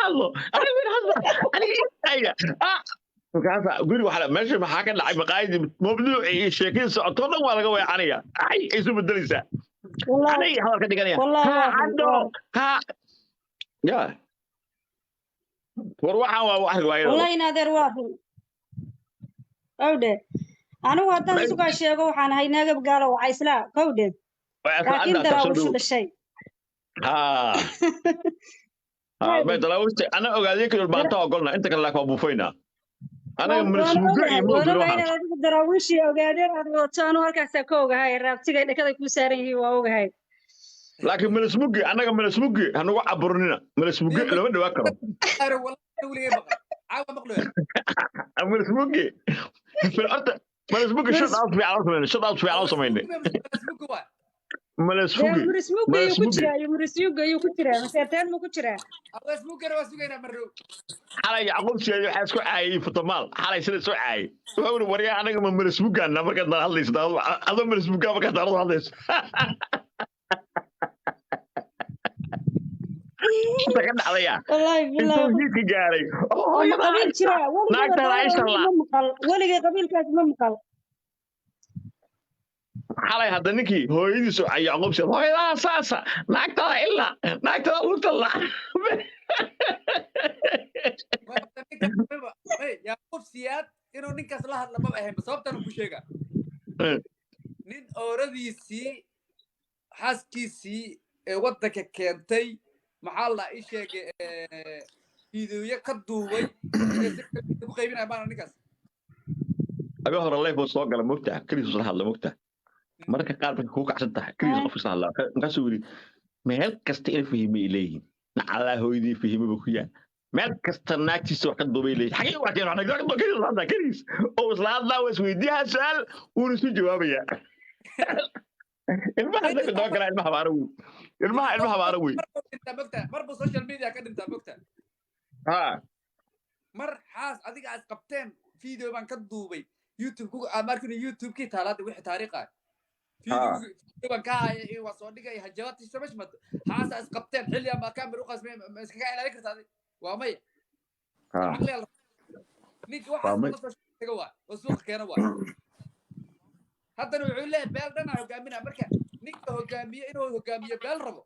Hadlo aniga ila hadla aniga ila ah. Markaasa guriga waxaa meesha maxaa ka dhacay? Maqaayadii mabduuci iyo sheekadii socotoo dhan waa laga weecanaya, ay isu bedelaysaa. Wallahi aniga hadal ka dhiganaya. Wallahi ha waa run, caddo waa run. Ha ya war, waxaan waa wax riwaayada. Wallahi in adeer waa run. Owdhe, anigu haddaan isugaa sheego, waxaan ahay naagab gaalo wacayslaa kowdhe, laakiin daraawishu dhashay. Ha ha, may dalaawista ana ogaadeen kii baanta ogolna, inta kale laakiin waa buufaynaa anaga. Waan Malisuugo iyo ogahay, ma waan ogolo ogahay waxaas. Inaad adigu daraawiishii ogaadeen aad wadato, anu halkaasaa ka ogahay. Raabtigay dhakada kuu saaran yihiin waa ogahay. Laakiin malismugi anaga, malismugi hanugu caburinina, malismugi looma dhawaan karo. Are wallahi weligay maqal, caawa maqlaya. Malismugi horta, malismugi Malis shout out fiican u samaynay, shout out fiican u samaynay. Malasmuga waa dee malasfugi murismuga ayuu ku malasmugi jiraa iyo murismuga ayuu ku jiraa, maseerteen muu ku jiraa? Malasmugana waa sugaynaa marrow. Xalay Yacquub siyaadi waxaa isku caayay futamaal xalay sida soo caayay. Wuxuu yidhi, waryaa, anaga ma malasmugaana markaad nala hadlayso, adoo malasmugaa markaad nala hadlayso inta ka dhacdaya Wallaahi intuu bilaahi hiidka gaaray oo oo ma hooyada qabiil Aisha jiraa weligayba naagtaada daahir Aisha anigu la ma maqal, weligay qabiilkaas ma maqal. Xalay hadda ninkii hooyadiisu ay Yacquub siyaad, hooyadaa saasa, naagtaada ilaa naagtaada lugta la. Yaaqub Siyaad inuu ninkaas la hadla maba ahayn, sababtaan ku sheega. Nin ooradiisii xaaskiisii ee waddanka keentay, maxaa la ii sheegay, fiidiyoyo ka duubay ee si ku qaybinaya maana ninkaas. Abi hore live buu soo gala, mogtaa, keligiis la hadla, mogtaa, mararka qaar markay kugu kacsan tahay keligiis qof isla hadlaa. Markaasuu yidhi, meel kasta inay fahimay leeyihiin, nacalaa hooyadii fahimay buu ku yaal, meel kasta naagtiisa wax ka duubay leeyihin, xagee wax keen wax ka duubay, keligiis la hadlaa, keligiis oo isla hadlaa, waa isweydiiyaa su'aal, wuuna isu jawaabayaa. Ilmaha dadka daba galaa, ilmaha baara wey, ilmaha baara wey. Mar buu dhintaa mogtaa, mar buu social media ka dhintaa mogtaa. Ha. Mar xaas adiga aad qabteen video baan ka duubay YouTube ku aad markin YouTube-kii taalaada wixii taariikh ah. Ha. Video baan ka haya iyo waa soo dhigay hajabaad samash mad xaas aad qabteen xilli ama camera u qasmay, ma iskaga ilaalin kartaa adi? Waa maya. Ha. Caqliga ninka Waa waxaas may. la soo sheega waa oo suuqa keena waa. Haddana wuxuu leeyahay beel dhanaa hogaaminaa. Marka ninka hogaamiye inuu hogaamiyo beel rabo,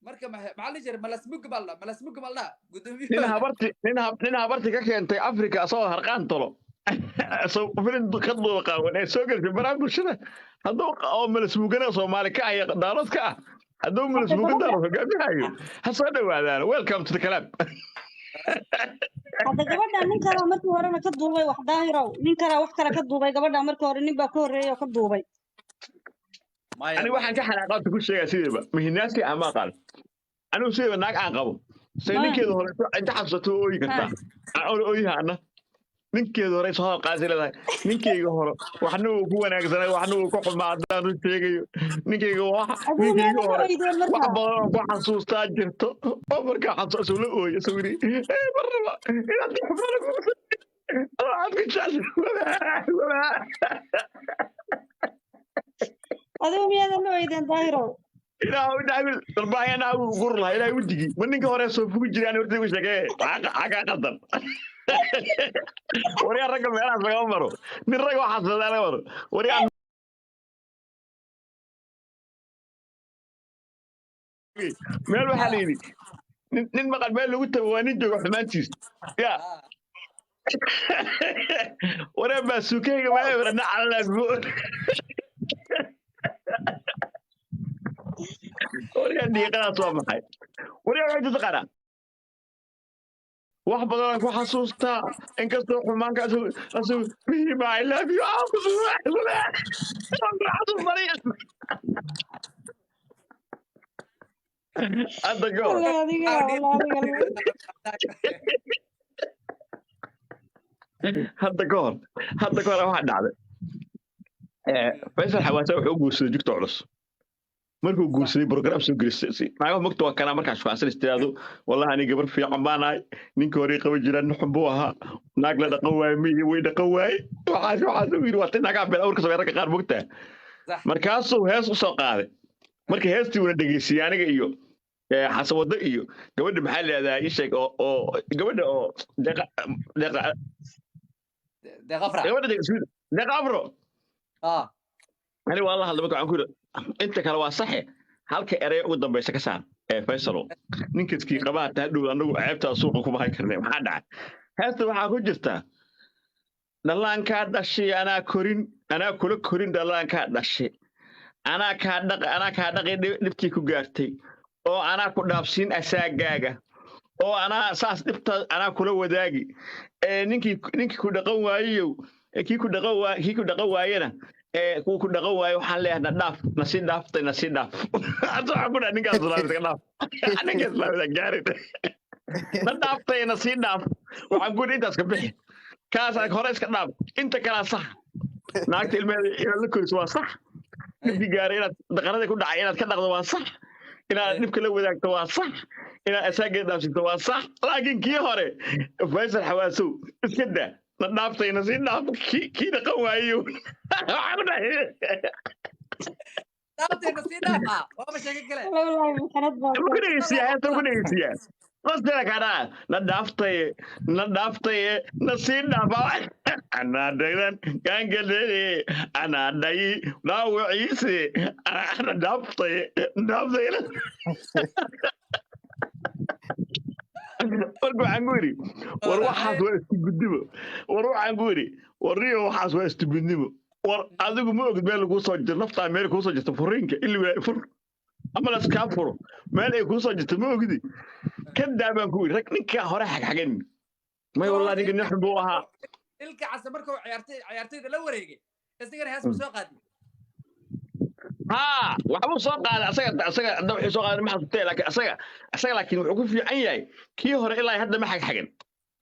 marka maxaa la jiray? Malasmug baa la malasmug baa la Nin guddoomiye. Habarti nin habarti ka keentay Afrika asagoo harqaan tolo soo filin ka duuba qaawan ee soo gelisay baraha bulshada, hadduu oo malasmugana Soomaali ka ah iyo daarood ka ah, hadduu Hadda malasmuga gabadha daarood hogaaminayo, ha soo dhawaadaan, welcome to the club. Hadda gabadha nin kalaa markii horena ka duubay wax, Daahirow, nin kalaa wax kale ka duubay gabadha. Markii hore nin baa ka horreeyay oo ka duubay. Maya. Aniga waxaan ka xanaaqaanta ku sheegaa sideeba mihinaasi ama aqaan, anigu sideeba naag aan qabo say Ma ninkeeda hore inta xasuusato oo ooyi ha kartaa, aan ooyiha ana ninkeeda hore soo hadal qaasi leedahay, ninkeyga hore waxna uu ku wanaagsanay, waxna uu ku xumaa, haddaan u sheegayo ninkeyga wax Adigu ninkeyga meelaga hore oydeen wax markaa badan oo ku xasuustaa jirto, oo markaa xasuus la ooyo isuu yidhi, ee marnaba inaad xubnana kugu aad ku jeceshay wabaa. Adigu miyaadan la oydeen, Daahirow? Ilaahu dhaawil darbaayan uu gur lahaa ilaahay wejigii ma ninka hore soo fugi jiray aan hortay ku sheegay waxaa kaa qaldan. Waryaa, ragga meelahaas lagama maro, nin ragga waxaas laga maro, waryaa. Meel waxaa la yidhi nin maqan meel lagu tago waa nin jooga xumaantiis ya. Waryaa, baasuukeyga meel nacalaa. Waryaa, dhiiqadaas waa maxay? Waryaa, waxay taqaanaa wax badan aan ku xasuustaa inkastoo xumaanka asagu muhiima, I love you aan ku xasuusanaya hadda ka hor. Wallahi adiga, wallahi adiga. Hadda ka hor waxaa dhacday, Faysal Xawaase wuxuu u guursaday jugta culus. Markuu guursaday program soo gelisay naagaha mogta waa kanaa markaa shukaansan istiraado, wallahi ani gabar fiican baan ahay, ninka hore qaban jiraa nin xun buu ahaa, naag la dhaqan waaye miyi way dhaqan waaye, waxaas uu yidhi, waa tin naagaha been abuurka sameeya ragga qaar mogtaa. Sax. Markaasuu hees u soo qaaday, marka heestii una dhegeysiyey aniga iyo Xasawado iyo gabadha maxaa la yidhahdaa ii sheeg oo gabadha oo deeqa deeqa Deeqa Afra. Gabadha Deeqa Afro. Ani waa la hadlay, marka waxaan ku yidhi inta kale waa saxe, halka erey ugu dambaysa ka saar ee Faysalo, ninkaskii qabaa taa dhow, anagu ceebtaa suuqa kuma hayn karnay. Maxaa dhacay? Heesta waxaa ku jirta dhallaankaa dhashay anaa korin, anaa kula korin, dhallaankaa dhashay anaa kaa dhaq, anaa kaa dhaqay dhibtii ku gaartay, oo anaa ku dhaafsiin asaagaaga, oo anaa saas dhibta anaa kula wadaagi ee ninkii ku dhaqan waayeyow, kii ku dhaqan waa kii ku dhaqan waayena ee kuwa ku dhaqan waaye, waxaan leeyahay na dhaaf, nasii dhaaftay, nasii dhaaf. Hadda waxaan ku dhahay ninkaas islaamida ka dhaaf, ninkaas islaamida gaarin, na dhaaftay, nasii dhaaf. Waxaan ku yidhi intaas ka bixi, kaas hore iska dhaaf, inta kalaa sax. Naagta ilmeheeda inaad la koriso waa sax, dhibkii gaaray inaad dhaqanada ku dhacay inaad ka dhaqdo waa sax, inaad dhibka la wadaagto waa sax, inaad asaageed dhaafsito waa sax, laakiin kii hore Faysal Xawaasow iska daa, na dhaaftay, na sii dhaaf, kii dhaqan waayo waxaan ku dhahay. Dhaaftay na sii dhaaf ah, waaba sheeko kale. Wallaahi maxanad baa Ma ku dhegeysiyaa heesta? Ma ku dhegeysiyaa qostena kaadhaa na dhaaftaye, na dhaaftaye, na sii dhaafa, anaa dhaydan gaangalele, anaa dhayi dhaawaciise, na dhaaftaye, dhaaftaye. Marka waxaan ku yidhi war waxaas waa istugudnimo. War waxaan ku yidhi war riyo, waxaas waa istugudnimo. War adigu ma ogid meel kuu soo jirto naftaa, meel kuu soo jirto furiinka in lagu fur ama laskaa furo, meel ay kuu soo jirto ma ogidi, ka daa baan ku yidhi. Rag ninkaa hore xagxagan may, wallahi ninka nin xun buu ahaa. Ilka Case markuu ciyaartoyda la wareegay, isagana hees buu soo qaaday. Haa, waxbuu soo qaaday asaga hadda wuxuu soo qaaday ma xasutee, laakiin asaga laakiin wuxuu ku fiican yahay kii hore ilaa hadda ma xagxagan.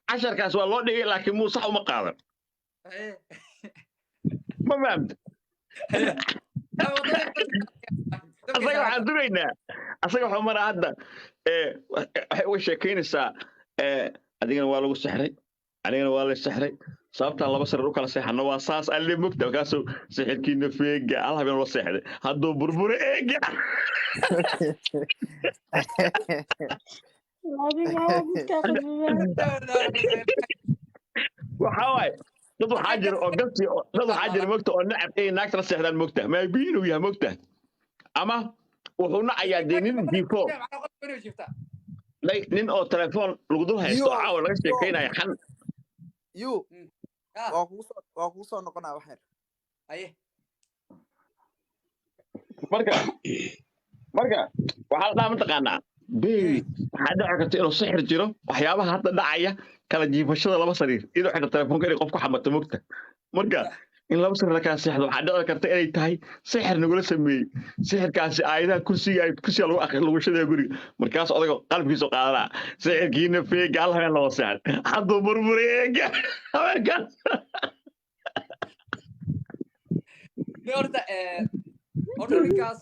Casharkaas waa loo dhigay, laakiin muu sax uma qaadan. Ma fahamta? Asaga waxaan dugaynaa, asaga wuxuu maraa hadda waxay uga sheekaynaysaa adigana waa lagu sixray, anigana waa la sixray, sababtaan laba sarir u kala seexano waa saas alle mogta. Markaasuu sixirkiina feega hal habeen la seexday hadduu burburo eega. Adiga midka Waxaa waaye dad waxaa jira oo galti, dad waxaa jira mogta oo nacab inay naagta la seexdaan mogta, maybe inuu yahay mogta, ama wuxuu nacayaa dee nin jiifo nin oo telefoon lagu dul haysto oo caawa laga sheekaynayo xan. Yu waa kugu soo noqonaa wax yar. Aye. Marka waxaa la dhahaa mataqaanaa baby, waxaa dhici karta inuu sixir jiro, waxyaabaha hadda dhacaya kala jiifashada laba sariir, iyadoo xita telefoonka inay qof ku xamato mogta. Marka in laba sariir la kala seexdo waxaa dhici karta inay tahay sixir nagula sameeyey, sixirkaasi aayadaha kursiga ay kursiga lagu akhri lagu shadaya guriga. Markaas odaga qalbkiisu qaadanaa sixirkiina feega hal habeen laba seexan hadduu burburay eega habeenkaas. Horta ninkaas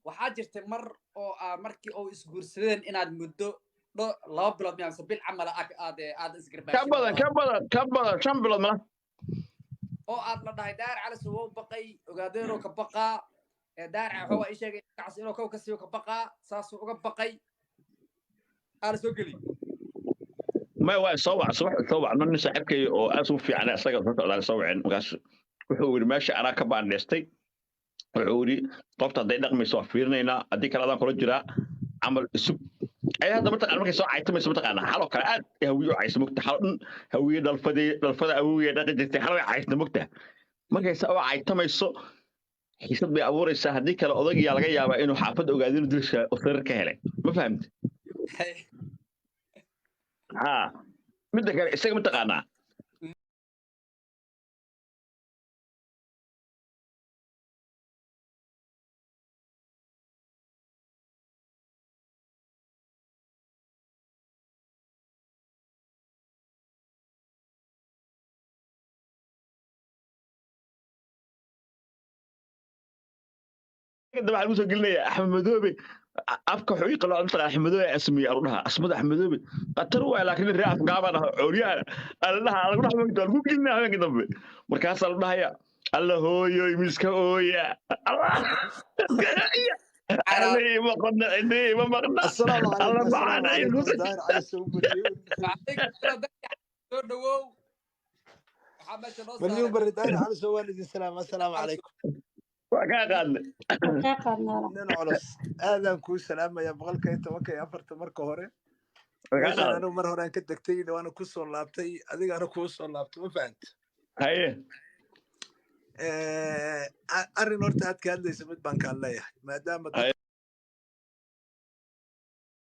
waxaa jirtay mar oo aa markii oo isguursadeen inaad muddo 2 bilood miya mise bil camal aad isgarbaashin. Ka badan, ka badan, ka badan, 5 bilood mala. Oo aad la dhahay Daar Calis wuu baqay, ogaadeenoo ka baqaa Daar waxa ii sheegay kacas inuu kow ka siiyo ka baqaa, saasuu uga baqay aa la soo geliyey. May, waa soo wac, subax soo wac nin saaxiibkay oo aad ugu fiican isaga soo socdaan soo waceen. Markaas wuxuu yidhi meesha anaa ka baandheystay, wuxuu yidhi qofta hadday dhaqmayso waa fiirinaynaa, haddii kale adaan kula jiraa camal isug ay hadda mataqaan. Markay soo caytamayso mataqaana xaloo kale aad hawiye u cayso mogta, xalo dhan hawiye dhalfadii dhalfada awowgee dhaqi jirtay, xalo way caysna mogta. Markay saa u caytamayso xiisad bay abuuraysaa, haddii kale odaygiyaa laga yaabaa inuu xaafad ogaado inuu dilka sarir ka helay, ma fahamti? Haa, midda kale isaga mataqaanaa waxaa lagu soo gelinaya Axmed Madoobe afka wuxuu ii qaloo mataqaa Axmed Madoobe asmiye arudhaha asmada Axmed Madoobe khatar waay, laakiin nin reer afgaabaan ah cooryahan ala dhaha lagu dhaha mogta lagu gelinaya habeenka dambe. Markaasaa lagu dhahaya alla hooyoy miska ooya. Cidna ima maqna, cidna ima maqna. السلام Alla عليكم، السلام maxaana عليكم. igu داير على سوق مليون. Calaykum salaam, soo dhawow. Waxaa meesha noo مليون saaray بري داير على سوق والدي. السلام، السلام عليكم. Waa kaa qaadnay. Waa kaa qaadnaa. Nin culus aadaan kuu salaamaya, 114 marka hore. Waa kaa Meeshaan qaadnay. Anigu mar horaan ka degtay, waana ku soo laabtay, adigana kuu soo laabtay, ma fahanta? Haye. Arrin horta aad ka hadlaysa mid baan kaan leeyahay, maadaama Haye.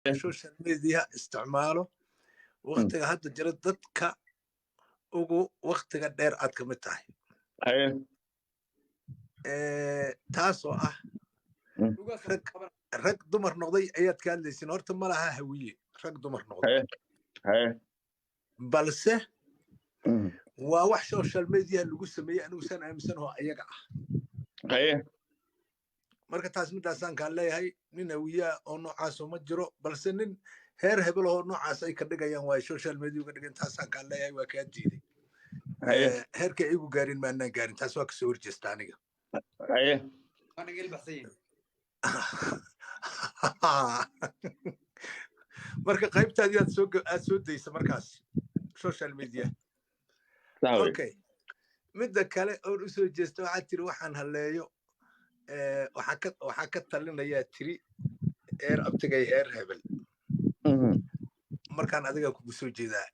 Dadka social media isticmaalo waktiga hadda jira, dadka ugu waktiga dheer aad ka mid tahay. Haye. Taasoo ah Ugaas rag dumar noqday ayaad ka hadlaysin. Horta ma laha Hawiye rag dumar noqday. Haye, haye. Balse waa wax social media lagu sameeyey, anigu saan aaminsanaho ayaga ah. Haye. Marka taas midaasaan kaan leeyahay, nin Hawiyaa oo noocaasoo ma jiro, balse nin heer hebel oo noocaas ay ka dhigayaan waa social media uga dhigan. Taasaan kaan leeyahay, waa kaa diiday. Haye. Heerka igu gaarin maanaan gaarin, taas waa kasoo horjeesta aniga. Haye. Waa naga ilbaxsan yihiin. Marka qaybtaadii aad soo daysa markaas social media. Sax wey. Okay, midda kale oon usoo jeesta, waxaad tiri waxaan halleeyo, waxaa ka talinayaa tiri heer abtigay, heer hebel. Markaan adiga kugu soo jeedaa.